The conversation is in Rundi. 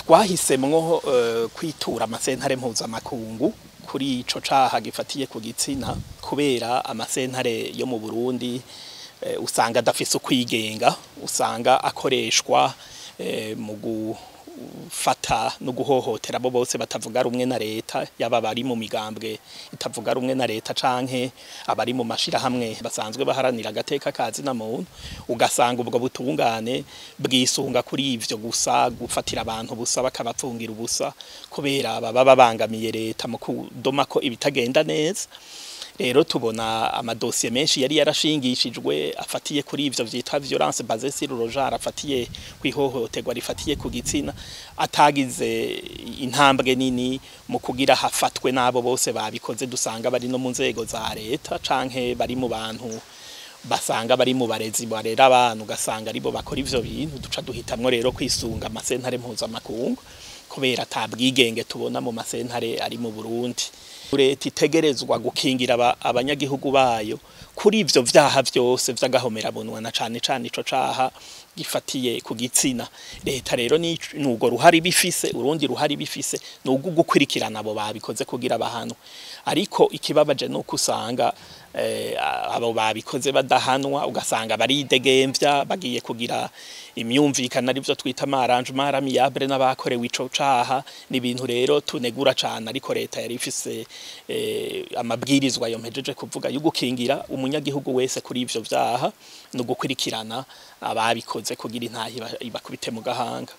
Twahisemwo kwitura amasentare mpuzamakungu kuri ico caha gifatiye ku gitsina, kubera amasentare yo mu Burundi usanga adafise ukwigenga, usanga akoreshwa mu gufata no guhohotera abo bose batavuga rumwe na leta, yaba bari mu migambwe itavuga rumwe na leta canke abari mu mashirahamwe basanzwe baharanira agateka ka muntu. Ugasanga ubwo butungane bwisunga kuri ivyo gusa, gufatira abantu busa bakabapfungira ubusa kubera baba babangamiye leta mu kudoma ko ibitagenda neza. Rero tubona amadosiye menshi yari yarashingishijwe afatiye kuri ivyo vyitwa violence basée sur le genre, afatiye kwihohoterwa rifatiye ku gitsina, atagize intambwe nini mu kugira hafatwe n'abo bose babikoze, dusanga bari no mu nzego za leta canke bari mu bantu, basanga bari mu barezi barera abantu, ugasanga aribo bakora ivyo bintu. Duca duhitamwo rero kwisunga amasentare mpuzamakungu kubera ata bwigenge tubona mu masentare ari mu Burundi. Leta itegerezwa gukingira abanyagihugu bayo kuri ivyo vyaha vyose vy'agahomerabunwa, na cane cane ico caha gifatiye ku gitsina. Leta rero nubwo ruhari bifise, urundi ruhari bifise nubwo gukurikirana abo babikoze kugira bahanwe. Ariko ikibabaje nuko usanga abo babikoze badahanwa, ugasanga baridegemvya, bagiye kugira imyumvikano, arivyo twita arrangement amiable n'abakorewe ico caha. Ni ibintu rero tunegura cane, ariko leta yari ifise amabwirizwa yompejeje kuvuga yo gukingira umunyagihugu wese kuri ivyo vyaha no gukurikirana ababikoze kugira intahe ibakubite mu gahanga.